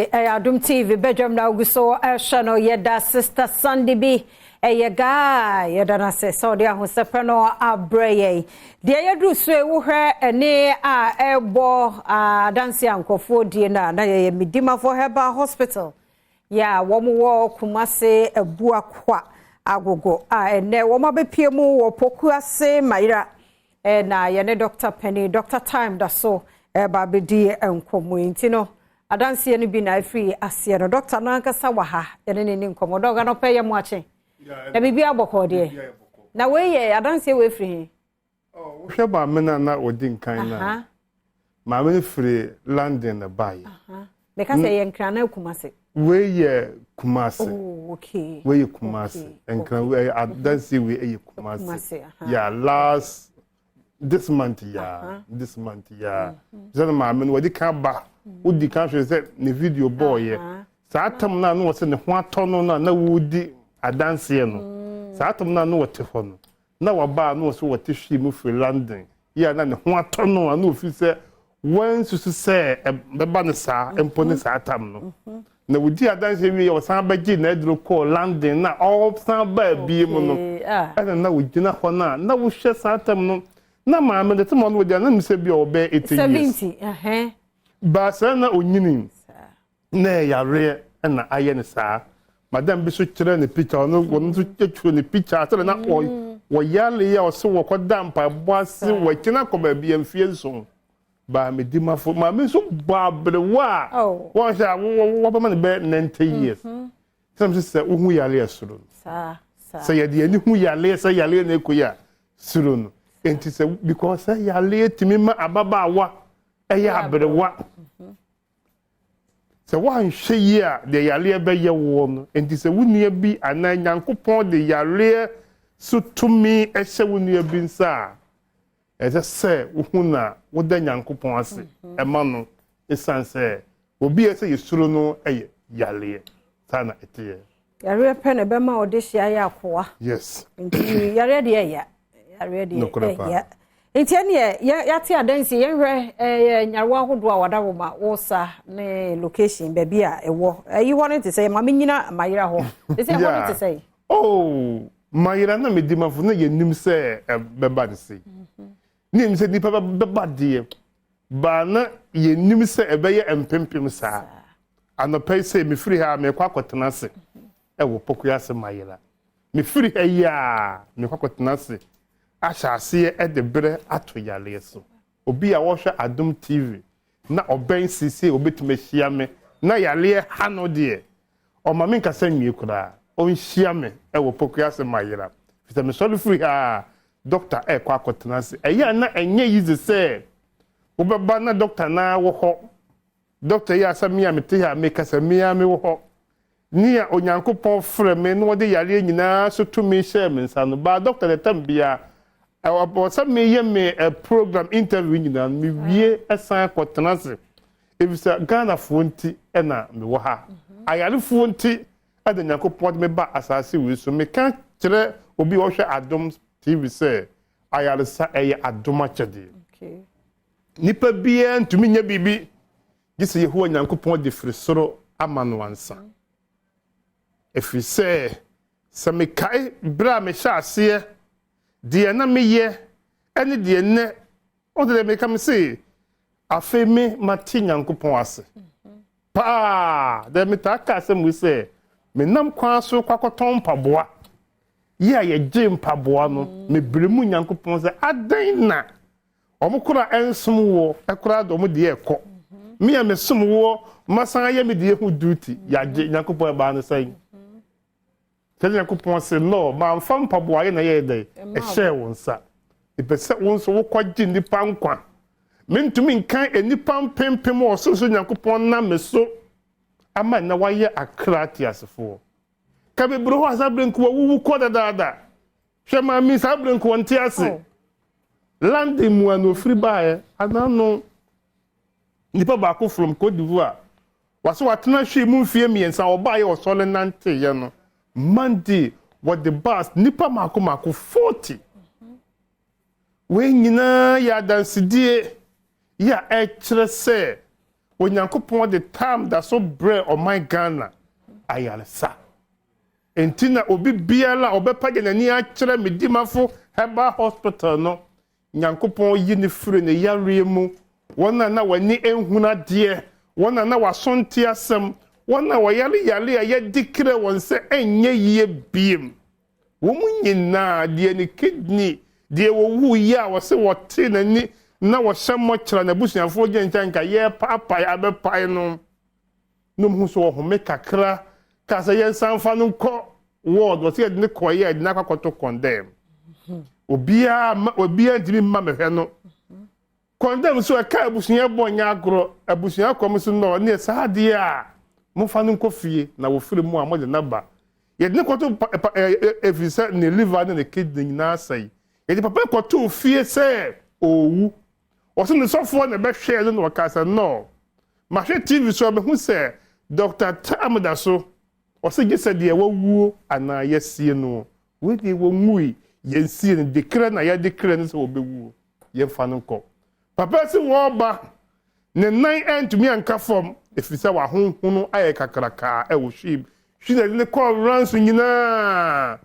Ɛyɛ Adom TV badwam na wogu so ɛhwɛ no. Yɛda Sister Sandy bi ɛyɛ gaa, yɛda no ase sɛ ɔde ahosɛpɛ no abrɛ yɛn. Deɛ yɛduru so yi, wohwɛ ɛne a ɛrebɔ adanse a nkurɔfoɔ die no a, na yɛyɛ Medimafo Herbal Hospital yɛ a wɔn wɔ Kumase Abuakwa Agogo a ɛnɛ wɔn abɛpie mu wɔ Pokuase Mayera, ɛna yɛne Dr. Penny, Dr. Time da so ɛba abɛdi nkɔmmɔ yi. Nti no adanseɛ no bi na afiri aseɛ no, doctor no ankasa wɔ ha, yɛne ne ni nkɔmmɔ. Dɔga no pɛ yɛ mo akye na biribi abɔkɔɔ deɛ, na wei yɛ adanseɛ wei firi he? Wohwɛ maame no a na ɔdi nkan no a, maame no firi London na baeɛ. Meka sɛ yɛ Nkran na Kumase? Wei yɛ Kumase. Oh, okay. Wei yɛ Kumase. Nkran wei adanseɛ wei yɛ Kumase. Kumase, aha. Yeah, last this month, yeah, this month, yeah. Sɛ no maame no wɔde kan ba, wodi kan hwɛ sɛ ne video bɔɔyɛ saa tam no a na wɔsɛ ne ho atɔ no no a na wodi adanseɛ no, saa tam no a na wɔte hɔ no na waba a na wɔsɛ wɔte hwii mu firi London yɛ a na ne ho atɔ no a na ofi sɛ wɔnsusu sɛ ɛbɛba no saa mpo ne saa tam no na wodi adanseɛ wie yɛ, wɔsan bɛgye n'aduro kɔɔ London na ɔsan baa bie mu no. Okay, ah. Ɛna na wogyina hɔ no a na wohwɛ saa tam no na maame de tema no wɔdi a na mesɛ bi a ɔbɛyɛ 80 years. 70, ɛhɛn. Baasa na onyini na ɛyareɛ ɛna ayɛ ne saa. Madam bi so kyerɛ ne picture, ɔno nso atwerɛ ne picture sɛdeɛ na wɔyare a ɔsɛ wɔkɔda mpaebɔ ase wɔakyina kɔ baabi a mfie 7 baa Medimafo. Maame nso bɔ aberewa a wɔnhwɛ a wɔbɛma no bɛyɛ 90 years. Sɛ sɛ wohu yareɛ soro no saa saa. Sɛ yɛde ani hu yareɛ sɛ yareɛ na ɛkɔ yi a soro no, nti sɛ because sɛ yareɛ tumi ma ababaawa ɛyɛ aberewa, sɛ woanhwɛ yie a, deɛ yareɛ bɛyɛ woɔ no. Nti sɛ wo nua bi anaa Nyankopɔn de yareɛ so tumi ɛhyɛ wo nua bi nsa a, ɛsɛ sɛ wohu na woda Nyankopɔn ase ɛma no, ɛsiane sɛ obi a ɛsɛ yɛsuro no ɛyɛ yareɛ. Saa na ɛteɛ. Yareɛ pɛ na ɛbɛma ɔde hyia yɛ akoa. Nti yareɛ deɛ ɛya, yareɛ deɛ Nokorɛ paa. ɛya. Nti ɛneɛ yɛate adansi, yɛnhwɛ ɛyɛ nyarewa ahodoɔ a wada wo ma wosa ne location baabi a ɛwɔ. Ɛyi hɔ no te sɛ maame nyina Mayera hɔ te sɛ ɛhɔ no te sɛ? Oh, Mayera na Medimafo na yɛnim sɛ ɛbɛba ne sei ne yɛnim sɛ nnipa bɛba deɛ baa na yɛnim sɛ ɛbɛyɛ mpempem saa. Anɔpa yi sɛ mefiri ha a, mekɔ akɔtena ase ɛwɔ Pokuase Mayera. Mefiri ha yi a, mekɔ akɔtena ase ahyɛ aseɛ ɛde berɛ ato yareɛ so. Obi a wɔhwɛ Adom TV na ɔbɛn siesie obɛtumi ahyia me na yareɛ ha no deɛ, ɔma me nkasa nwie koraa, ɔnhyia me ɛwɔ Pokuase Mayera, fisɛ mesɔre firi ha a, doctor ɛkɔ akɔtena ase. Ɛyɛ a na ɛnyɛ yize sɛ wobɛba na doctor naa wɔ hɔ. Doctor yi asɛ me a mete ha mekasa me a mewɔ hɔ ne a Onyankopɔn frɛ me na wɔde yareɛ nyinaa so tumi hyɛɛ me nsa no baa doctor de tam bia ɛwɔ sɛ meyɛ me program interview nyinaa no, mewie ɛsan kɔtena ase, efisɛ Ghanafoɔ nti ɛna mewɔ ha, ayarefoɔ nti ɛna Nyankopɔn de me ba asase wei so. Meka kyerɛ obi a ɔhwɛ Adom TV sɛ ayaresa ɛyɛ adom akyɛdeɛ. Nipa biara ntumi nyɛ biribi gye sɛ Yehowa Nyankopɔn de firi soro ama no ansa, ɛfiri sɛ sɛ mekae berɛ a mehyɛ aseɛ deɛ na meyɛ ɛne deɛ nnɛ ɔde deɛ meka me se afei me mate Nyankopɔn ase paa dɛ. Metaa ka asɛm wei sɛ menam kwan so kɔ akɔtɔn mpaboa yi a yɛgye mpaboa no, mebrɛ mu Nyankopɔn sɛ adɛn na ɔmo kora ɛnsom woɔ ɛkora de ɔmo deɛ ɛkɔ me a mesom woɔ, masan ayɛ me deɛ ho duty, yɛagye. Nyankopɔn ɛbaa no sɛn sɛ Nyankopɔn se no mamfa mpaboa yɛ na yɛyɛ dɛn ɛhyɛɛ wo nsa, ɛpɛ sɛ wo nso wokɔgye nnipa nkwa. Mentumi nkan nnipa mpempem wɔ ɔsorosoro Nyankopɔn nam me so ama nnɛ wayɛ akra ateasefoɔ ka bebree hɔ a saa bere nko wɔwuwu kɔ dadaada. Hwɛ maame, saa bere nko wɔnte ase. London mu a na ofiri baeɛ anano nipa baako from Cote d'Ivoire wɔsɛ watena hwee mu mfie 3, ɔbaeɛ ɔsɔre nanteeɛ no, Monday wɔde bus nipa mako mako 40. Wei nyinaa yɛ adansedie yɛ a ɛkyerɛ sɛ Onyankopɔn de tam da so brɛ ɔman Ghana ayaresa. Enti na obi biara a ɔbɛpagya n'ani akyerɛ Medimafo Herbal Hospital no, Nyankopɔn yi no firi ne yareɛ mu. Wɔn a na wɔn ani nhunu adeɛ, wɔn a na wɔn aso nte asɛm, wɔn a wɔyare yare a yɛde kra wɔn sɛ ɛnyɛ yie biem. Wɔn nyinaa, deɛ ne kidney, deɛ wɔwuiɛ a wɔse wɔtee n'ani na wɔhyɛ mmɔkyerɛ n'abusuafoɔ gyina nkyɛn nka yɛrepaapae abɛpae no, na wɔhu sɛ ɔhome kakra, kaa sɛ yɛnsan mfa no nkɔ ward, wɔse yɛde no kɔeɛ a yɛde no akɔ akɔto condemn. Obiara mma, obiara ntumi mma mehwɛ no. Condemn so ɛka abusua bɔ nyɛ agorɔ, abusua kɔm so nɔ, ne saa adeɛ a momfa no nkɔ fie na wɔfiri mu a mode no aba. Yɛde no kɔto pa pa ɛɛ ɛfiri sɛ ne liver ne ne kidney nyinaa asɛe. Yɛde papa kɔtoo fie sɛ ɔrewu. Ɔse ne sɔfoɔ na ɛbɛhwɛɛ no na ɔkaa sɛ nɔɔ. Mahwɛ TV so a mahu sɛ Doctor Tam da so. Ɔse gye sɛ deɛ wawuo anaa yɛasie no. Wei deɛ wɔnwui, yɛnsie no, dekrɛ na yɛadekrɛ no sɛ ɔbɛwuo. Yɛmfa no nkɔ. Papa se wɔreba, ne nan antumi anka fam ɛfiri sɛ wahonhono ayɛ kakrakaa ɛwɔ hwii hwi na ɛde no kɔɔ ranso nyinaa.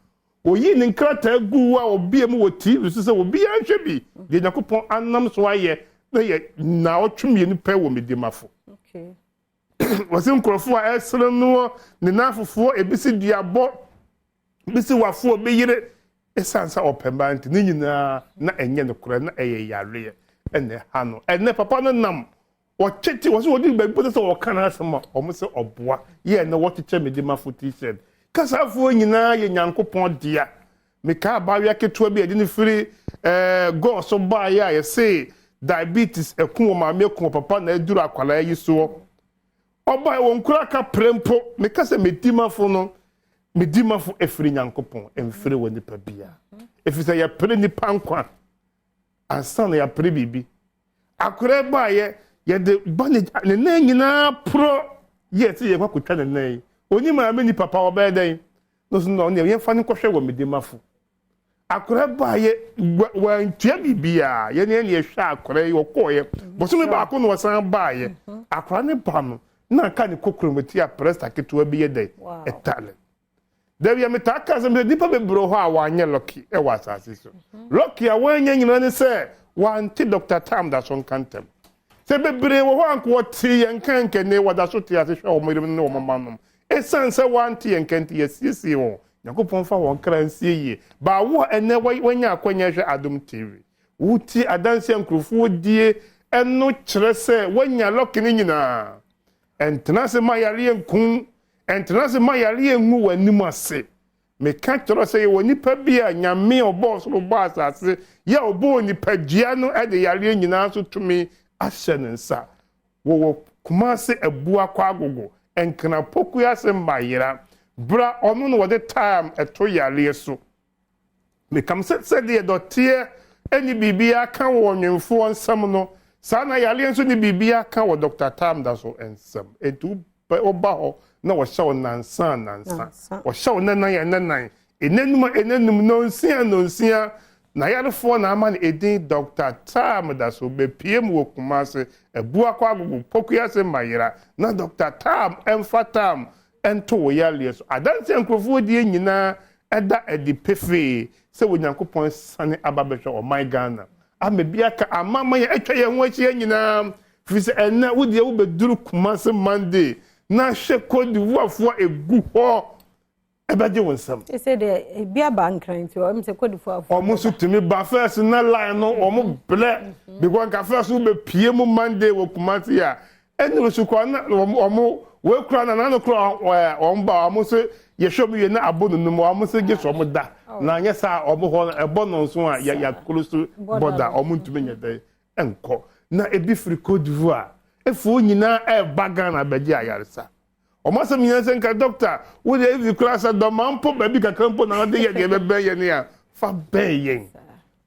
Oyii ne nkrataa guu a ɔbea mu wɔ TV so sɛ obiara nhwɛ bi deɛ Nyankopɔn anam so ayɛ na yɛ naawɔtwe mmienu pɛ wɔ Medimafo. Wɔse nkurɔfoɔ a ɛresere noɔ ne n'afofoɔ ebi si duabɔ, ebi si wafoɔ, ebi yere ɛsiane sɛ ɔpɛ mmaa nti ne nyinaa na ɛnyɛ nokorɛ na ɛyɛ yareɛ ɛna ɛha no. Ɛnɛ papa no nam Wɔtete wɔn sɛ wɔde baabi pɔtɛ sɛ wɔka n'asɛm a wɔn sɛ ɔboa yɛ na wɔkyekyɛ me de mafo t-shirt. Kasafoɔ nyinaa yɛ Nyankopɔn dea. Mekaa abaayewa ketewa bi a yɛde no firi ɛɛ gɔɔ so baeɛ a yɛse diabetes ɛko wɔ maame ɛko wɔ papa na aduru akwadaa yi soɔ. Ɔbaeɛ wɔn kura ka prɛ mpo. Meka sɛ medi mafo no medi mafo ɛfiri Nyankopɔn ɛmfiri wɔ nipa bia. Ɛfiri sɛ yɛpere nipa nkwa ansa na yɛapere biribi. Akwadaa yi baeɛ, yɛde ba ne ne nan nyinaa porɔ yɛ sɛ yɛkɔ akɔtwa ne nan yi. Ɔni maame ni papa ɔbɛyɛ dɛn? No so no ɔno yɛmfa no nkɔhwɛ wɔ Medemafo. Akwadaa baeɛ wantua biribiara yɛne yɛne yɛhwɛ akwadaa yi ɔkɔɔeɛ. Bosome baako na ɔsan baeɛ. Akwadaa no ba no na aka ne kokuromoti a prɛsta ketewa bi yɛ dɛn? Ɛtale. Dabi a metaa ka asɛm sɛ nnipa bebree wɔ hɔ a wɔanyɛ lɔki wɔ asase so. Lɔki a wɔanya nyinaa ne sɛ wɔante Dr. Tam da so nka ntam. Sɛ bebree wɔ hɔ a anka wɔtee yɛn nka anka nnɛ wɔda so te ase hwɛ wɔn yerenom ne wɔn mma nom. Esiane sɛ wɔante yɛn nka nti yɛasiesie wɔn. Nyankopɔn mfa wɔn kra nsie yie. Baa wo a ɛnnɛ woanya akwanya rehwɛ Adom TV. Wotie adanse a nkurɔfoɔ die ɛno kyerɛ sɛ woanya lɔki no nyinaa. Ɛntena ase ma yareɛ nku wo. Ɛntena ase mma yareɛ ngu w'anim ase. Meka kyerɛ wo sɛ yɛwɔ nipa bi a Nyame a ɔbɔɔ soro bɔɔ asase, yɛ a ɔbɔɔ nipadua no de yareɛ nyinaa so tumi ahyɛ ne nsa. Wɔwɔ Kumase Abua Kwagogo, Nkran Pokuase Mmayera. Bra ɔno na wɔde time to yareɛ so. Mekam sɛ sɛdeɛ dɔteɛ nni biribiara ka wɔ ɔnwemfoɔ nsam no, saa na yareɛ nso nni biribiara ka wɔ Dɔkta Tamdaso nsam. Enti woba hɔ na wɔhyɛ wo nnansa a nnansa, wɔhyɛ wo nnanan a nnanan, nnanum a nnanum, nnɔnsia a nnɔnsia. N'ayarefoɔ na ama no edin Dɔkta Tamdaso. Bɛpue mu wɔ Kumase, Abuakɔ Agogo, Pokuase Mayera, na Dɔkta Tam mfa tam nto wo yareɛ so. Adanseɛ a nkurɔfoɔ die nyinaa da adi pefee sɛ Onyankopɔn asiane aba bɛhwɛ ɔman Ghana ama bi aka amanaman a atwa yɛn ho ahyia nyinaa firi sɛ ɛnnɛ wo deɛ wobɛduru Kumase Monday na hwɛ Cote d'Ivoirefoɔ a ɛgu hɔ ɛbɛgye wo nsam. Sɛ deɛ ebi aba Nkran nti ɔm sɛ Cote d'Ivoirefoɔ Wɔn nso tumi ba first na line no wɔn brɛ because nka first wobɛpie mu Monday wɔ Kumase a Ɛna nso koraa na wɔn wɔn wei koraa na n'ano koraa ɛɛ wɔn ba wɔn nso yɛhwɛ wɔn wie na abɔ nunum wɔn nso gye so wɔn da na anyɛ saa wɔn hɔ no ɛbɔ no nso a yɛ yɛakoro so bɔ da wɔn ntumi nyɛ dɛ nkɔ na ebi firi Cote d'Ivoire efuo nyinaa ɛɛba Ghana abɛgye ayaresa. Wɔn asɛm nyinaa sɛ nka dɔkta wo deɛ ebi koraa sɛ dɔma mpo baabi kakra mpo na wɔde yɛ deɛ ɛbɛbɛn yɛn a fa bɛn yɛn.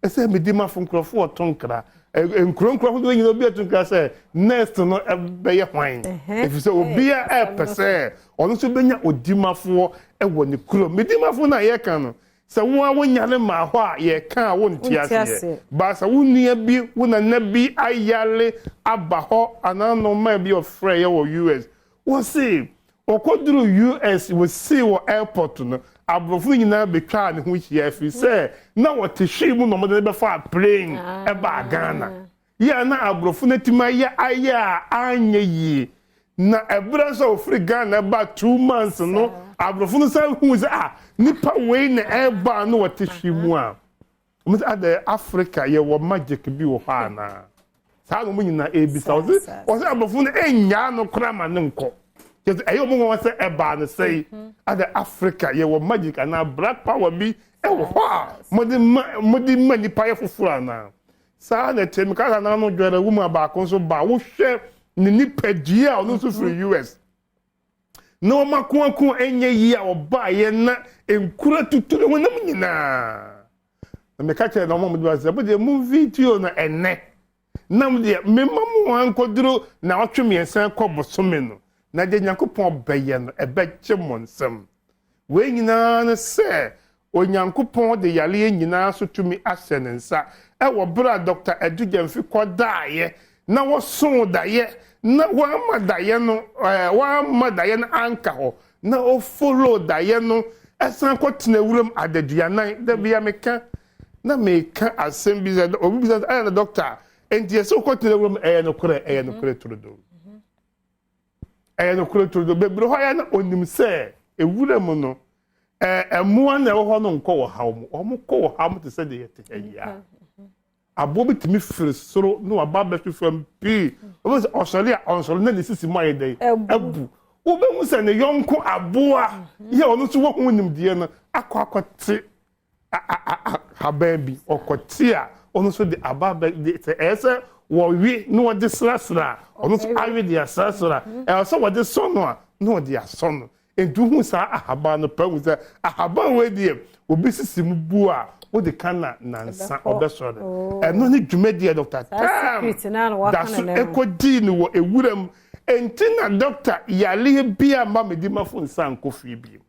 Ɛsɛ medi mafo nkurɔfo ɔto nkra nkuro nkuro ahodoɔ nyinaa obi ato nkra sɛ nurse no ɛbɛyɛ hwan ɛfiri sɛ obiara ɛpɛ sɛ ɔno nso bɛnya odimafoɔ ɛwɔ ne kurom. Medimafo no a yɛka no. Sɛ wo ara wonyare mmaa hɔ a, yɛreka a wonte aseɛ. But sɛ wo nua bi, wo nana bi ayare aba hɔ anaa no man bi ɔfrɛeɛ wɔ US, wɔse ɔkɔduruu US, wɔsii wɔ airport no, aborɔfo no nyinaa bɛtwaa ne ho hyia ɛfiri sɛ na wɔte hwee mu na wɔde no bɛfaa plane baa Ghana. Yɛ a na aborɔfo no atumi ayɛ ayɛ a anyɛ yie. Na ɛberɛ nso a wɔfiri Ghana ba 2 months no, aborɔfo no san huu sɛ, ah, nipa wei na ɛreba a na wɔte hwi mu a. Wɔn sɛ adɛ Africa yɛwɔ magic bi wɔ hɔ anaa? Saa na wɔn nyinaa ebisa. Wɔsɛ aborɔfo no ɛnyaa no koraa ma ne nkɔ. Kyerɛ sɛ ɛyɛ wɔn nwanwa sɛ ɛbaa no sɛyi. Adɛ Africa yɛwɔ magic anaa black power bi ɛwɔ hɔ a wɔde ma nipa yɛ foforɔ anaa? Saa na ɛte. Meka sɛ n'ano dwɛrɛ wo mu a baako nso ba, wohwɛ ne nipadua a ɔno nso firi US na wɔn akoako ɛnyɛ yie a ɔbaeɛ na nkura tutu ne honam nyinaa. Na meka kyerɛ na wɔn a wɔde ba sɛ mo deɛ mo video no ɛnɛ na mo deɛ mema mo ankɔduro na ɔtwe 3 kɔ bosome no na deɛ Nyankopɔn bɛyɛ no ɛbɛgye mo nsam. Wei nyinaa ne sɛ Onyankopɔn de yareɛ nyinaa so tumi ahyɛ ne nsa. Ɛwɔ berɛ a Dr. Adu Gyamfi kɔdaeɛ na wɔsoo daeɛ na wɔama daeɛ no ɛɛ wɔama daeɛ no anka hɔ na ɔfollow daeɛ no ɛsan kɔtena wuram adaduanan. Da bia meka na meka asɛm bi sɛ obi bisa sɛ, ɛyɛ na doctor nti yɛsɛ wokɔtena wuram? Ɛyɛ nokorɛ, ɛyɛ nokorɛ turodoo, ɛyɛ nokorɛ turodoo. Bebree hɔ yɛ na onim sɛ ewura no ɛmmoa na ɛwɔ hɔ no nkɔ wɔ haw mu. Wɔn kɔ wɔ haw mu te sɛ deɛ yɛte ha yi a aboɔ bi tumi firi soro na waba abɛhwe fam pii. Wɔn sɛ ɔsɔre a ɔnsɔre na ne sisi mu ayɛ dɛ ɛbu. Wobɛhu sɛ ne yɔnko aboa yɛ ɔno nso wɔ ho nimdeɛ no akɔ akɔte haban bi, ɔkɔte a ɔno nso de aba abɛ de sɛ ɛyɛ sɛ wɔwe na wɔde srasra a ɔno nso awe de asrasra, ɛwɔ sɛ wɔde sɔ no a na wɔde asɔ no. Nti wohu saa ahaban no pɛ hu sɛ ahaban wei deɛ, obi sisi mu bu a wode ka na nansa ɔbɛsɔre. Ɛno ne dwumadie a Dr. Tam da so ɛkɔdii no wɔ ewuram. Nti na doctor yareɛ bi a ma mede mafo nsa nkɔ fie bio.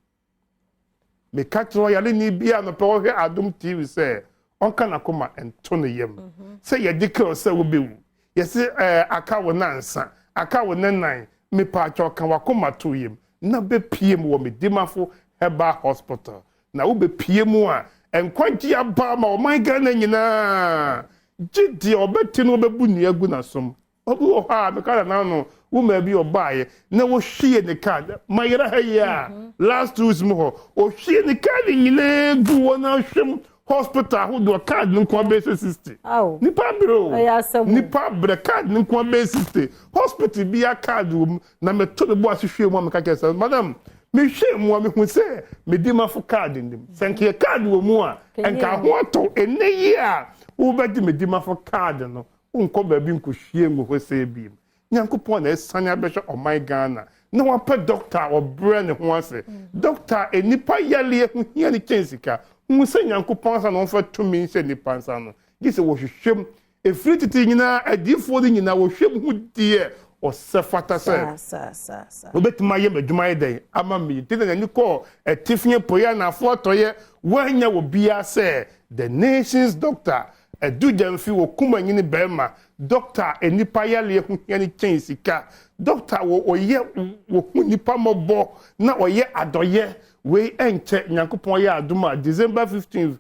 Meka kyerɛ ɔyareni bi a nɔpɛ wɔhwɛ Adom TV sɛ ɔnka n'akoma nto ne yam sɛ yɛde kra sɛ wobɛwu, yɛse ɛɛ aka wo nansa, aka wo ne nan, mepaakyɛ ɔka wakoma to yam na bɛpie mu wɔ Medimafo Herbal Hospital. Na wobɛpie mu a, nkwagye aba ma ɔman Ghana nyinaa. Gye deɛ ɔbɛte no wɔbɛbu nnua gu n'asom. Obi wɔ hɔ a meka na n'ano womaa bi ɔbaeɛ na wɔhwie ne card mayera ha yi a last 2 weeks mu hɔ, ɔhwie ne card nyinaa gu wɔn ahwɛm hospital ahodoɔ. Card no nko abɛyɛ sɛ 60. Nipa abere o, nipa abere. Card no nko abɛyɛ 60. Hospital bi a card wɔ mu na mɛto ne bo ase hwie mu a meka kyerɛ sɛ, madam, mehwɛ mu a mehu sɛ Medimafo card nim sɛ nka yɛ card wɔ mu a nka ho atɔ. Ɛnɛ yi a wobɛgye Medimafo card no, wonkɔ baabi nkɔhwie ngu hɔ sɛ biem. Nyankopɔn na ɛsane abɛhwɛ ɔman Ghana na wapɛ doctor a ɔbrɛ ne ho ase, doctor a nipa yareɛ ho hia ne kyɛn sika hu sɛ Nyankopɔn asa na ɔmfa tumi nhyɛ nipa nsa no. Gye sɛ wɔhwehwɛ mu ɛfiri tete nyinaa, adiyifoɔ no nyinaa wɔhwɛ mu hu deɛ ɔsɛ fata sɛ wobɛtumi ayɛ m'adwuma yɛ dɛn ama me. Nti na n'ani kɔɔ atifi, apueɛ, anafoɔ, atɔeɛ, woanya wɔ biara sɛ the nation's doctor Adu Gyamfi wɔ kumanyini bɛrima doctor a nipa yareɛ ho hia ne kyɛn sika, doctor wɔ ɔyɛ wɔhu nipa mmɔbɔ na ɔyɛ adɔyɛ. Wei ɛnkyɛ, Nyankopɔn yɛ adom a, December 15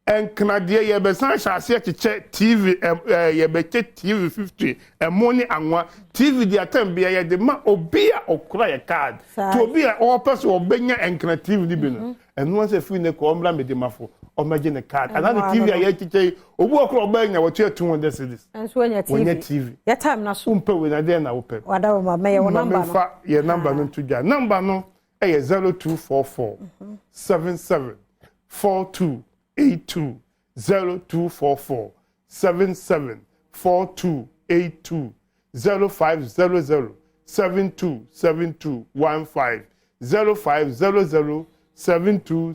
nkenadeɛ yɛbɛsan ahyɛ aseɛ kyekyɛ TV ɛ ɛ yɛbɛkyɛ TV 50, ɛmo ne anwa. TV deɛ atam bia yɛde ma obi a ɔkura yɛ card to obi a ɔpɛ so ɔbɛnya nkena TV no bi no. Ɛno sɛ firi ne kɔ ɔmmra Medimafo ɔmmɛgye ne card anaa ne TV a yɛkyekyɛ yi. Obi wɔ kora ɔbɛnya wɔtua 200 cedis. Nso wanya TV. Wɔnya TV. Yɛ time na so. Wompɛ wei na deɛ na wopɛ? Wada ma mɛyɛ wo number no. Memfa yɛ number no nto dwa. Number no ɛyɛ 0244 77 42 82, 0244 77 42 82, 0500 72 72 15, 0500 72 72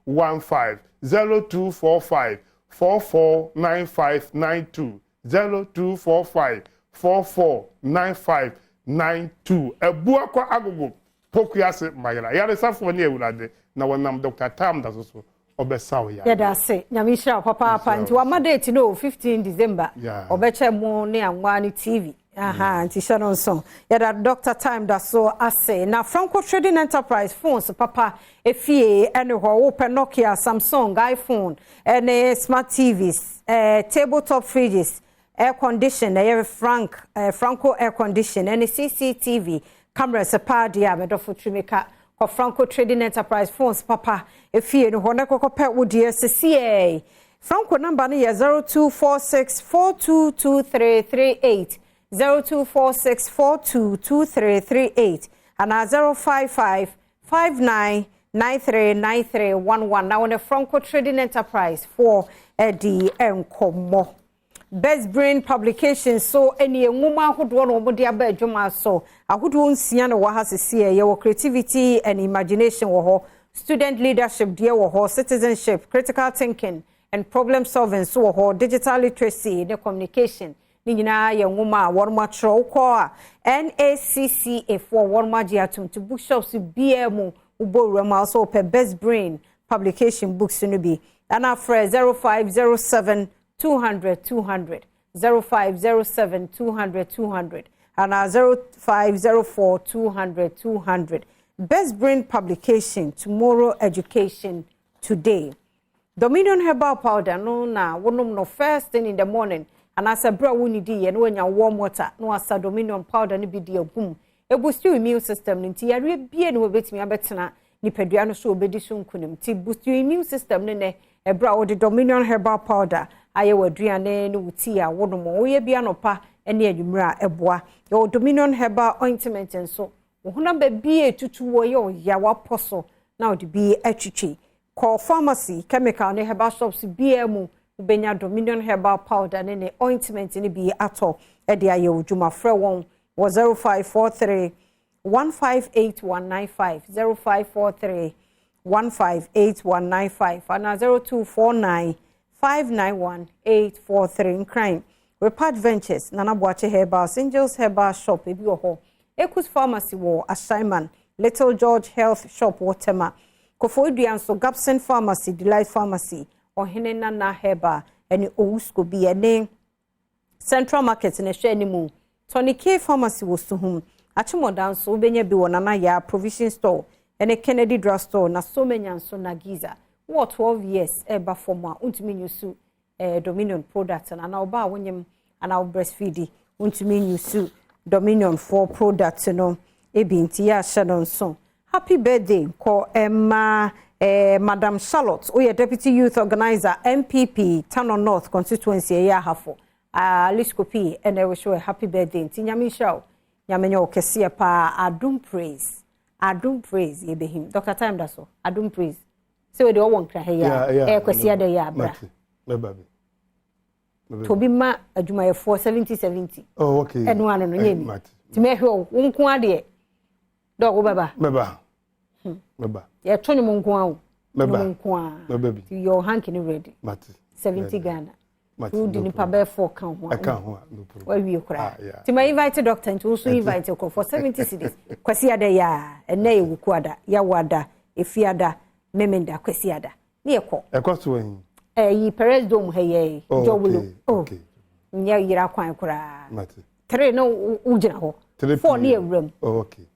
15, 0245 44 95 92, 0245 44 95 92. Abuakwa Agogo. Pokuase Mayera Ayaresafoɔ ne Awurade na wɔnam Doctor Tam da so so ɔbɛsa wo yareɛ. Yɛda ase. Nyame nhyira wo papaapa. Nti wama date no o, 15 December. Ɔbɛkyɛ mo ne anwa ne TV. Aha, nti hyɛ no nso. Yɛda Doctor Time da so ase. Na Franco Trading Enterprise phones papa efie ɛne hɔ. Wopɛ Nokia, Samsung, iPhone, ɛne smart TVs, tabletop fridges, air condition, ɛyɛ Frank, Franco air condition, ɛne CCTV cameras paa deɛ a medɔfo trimika kɔ Franco Trading Enterprise phones papa efie no hɔ na kɔkɔpɛ wo deɛ sesiɛ. Franco number no yɛ 0246 422338, 0246 422338 anaa 055 59 939311 na wɔne Franco Trading Enterprise foɔ ɛdi nkɔmmɔ. Best Brain Publication so ɛne nwoma ahodoɔ na wɔde aba adwuma so ahodoɔ 6 na wɔ ha sisi. Yɛwɔ creativity and imagination wɔ hɔ, student leadership deɛ wɔ hɔ, citizenship, critical thinking and problem solving so wɔ hɔ, digital literacy ne communication. Ne nyinaa yɛ nwoma a wɔn atwerɛ. Wokɔ a NaCCA foɔ wɔn agye atom to bookshops biara mu. Wobɔ wura mu a wɔsɛ wɔpɛ Best Brain Publication books no bi ɛna frɛ 0507 200 200, 0507 200 200 ana 0504 200 200. Best Brain Publication, tomorrow education today. Dominion Herbal Powder no na wonom no first thing in the morning anaasɛ berɛ a wonnidi yɛ na woanya warm water na wasa Dominion powder no bi di agum. Ɛboost your immune system no, nti yareɛ bie ne wɔbɛtumi abɛtena nipadua no so wɔbɛdi so nkonim. Nti boost your immune system no nɛ ɛberɛ a wode Dominion Herbal Powder ayɛ w'aduane ne wo tea a wonom. Woyɛ bi anɔpa ne anwummerɛ a ɛboa. Yɛwɔ Dominion Herbal Ointment nso. Wo honam baabi a etutu wɔ yɛ ɔya wapɔ so na wode bi atwitwi. Kɔ pharmacy, chemical ne herbal shops biara mu, wobɛnya Dominion Herbal Powder ne ne ointment ne bi atɔ de ayɛ wo dwuma. Frɛ wɔn wɔ 0543 158195, 0543 158195 ana 0249 591 843. Nkran, Repart Ventures, Nana Boakye Herbal, Angels Herbal Shop ebi wɔ hɔ, Ecus Pharmacy wɔ Ashaiman, Little George Health Shop wɔ Tema, Koforidua nso Gapson Pharmacy, Delight Pharmacy, Ɔhene Nana Herbal ɛne Owusko bi ɛne Central Market na ɛhwɛ anim, Tony K Pharmacy wɔ Suhum, Akyemɔda nso wobɛnya bi wɔ Nana Yaa Provision Store ɛne Kennedy Drug Store. Na Somenya nso na Giza wɔ 12 years ɛba fam a wontumi nyusu Dominion product no, anaa ɔbaa a wonyim anaa wo breastfeed, wontumi nyusu Dominion foɔ product no ebi. Nti yɛ ahyɛ no nso. Happy birthday kɔ ɛma Madam Charlotte, woyɛ deputy youth organizer, NPP Tano North constituency, ɛyɛ Ahafo. Alice Kopi ɛna ɛwɔ so happy birthday. Nti Nyame nhyira wo, Nyame nyɛ wo kɛseɛ paa. Adum Praise, Adum Praise, yɛbɛhim Dr Time da so. Adum Praise sɛ wɔde ɔwɔ Nkra ha yi a ɛyɛ Kwasi ada yi abra tobi ma adwumayɛfoɔ 70 70. Oh, okay. Ɛno ano no nyɛ mi nti mɛhwɛ wo wo nko adeɛ dɛ ɔwo bɛba. Mɛba. Mɛba. Yɛto nwom nko a o. Mɛba. Nwom nko a. Mɛba bi. Nti yɛ hanky no ready. Mate. 70 Ghana. Mate. Wodi nipa bɛyɛ four ka ho a. Ɛka ho a, no problem. Wawie koraa. Ah, yeah. Nti ma invite doctor, nti wo nso invite nkurɔfoɔ. 70 cedis, Kwasi ada yi a ɛnɛ yɛ Wuku ada, Yawo ada, Efi ada, Memenda, Kwasi ada ne yɛkɔ. Ɛkɔ so wɔ Ɛyi Perez Dome ha yɛ. Oh, Jɔwolo. okay. Oh. Okay. Nyɛ yera kwan koraa. Mate. 3 no wogyina hɔ. 3 4 ne PM. yɛ wuram. Oh, okay.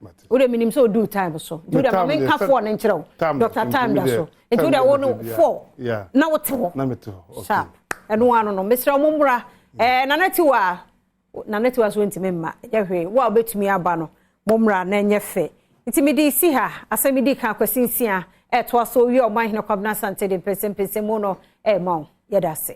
Mate. Wode menim sɛ oduu time so, nti wode ma time menka deɛ, 4 no nkyerɛ wo. Time Dr deɛ, Time da nti so, me nti deɛ, wode wo no time deɛ, 4 na wote hɔ. Na mete hɔ. Okay. Sharp. Ɛno ano no mesrɛ mo mmra. Nana Tiwa, Nana Tiwa so ntumi mma ɛnyɛ hwee. Wo a wobɛtumi aba no, mommra na ɛnyɛ fɛ. Nti mede si ha asɛm di ka Kwasi Nsia ɛtoa so wie. Ɔman Hene Kwabena Asante de mpɛsɛmpɛsɛ mu no ɛɛma wo. Yɛda ase.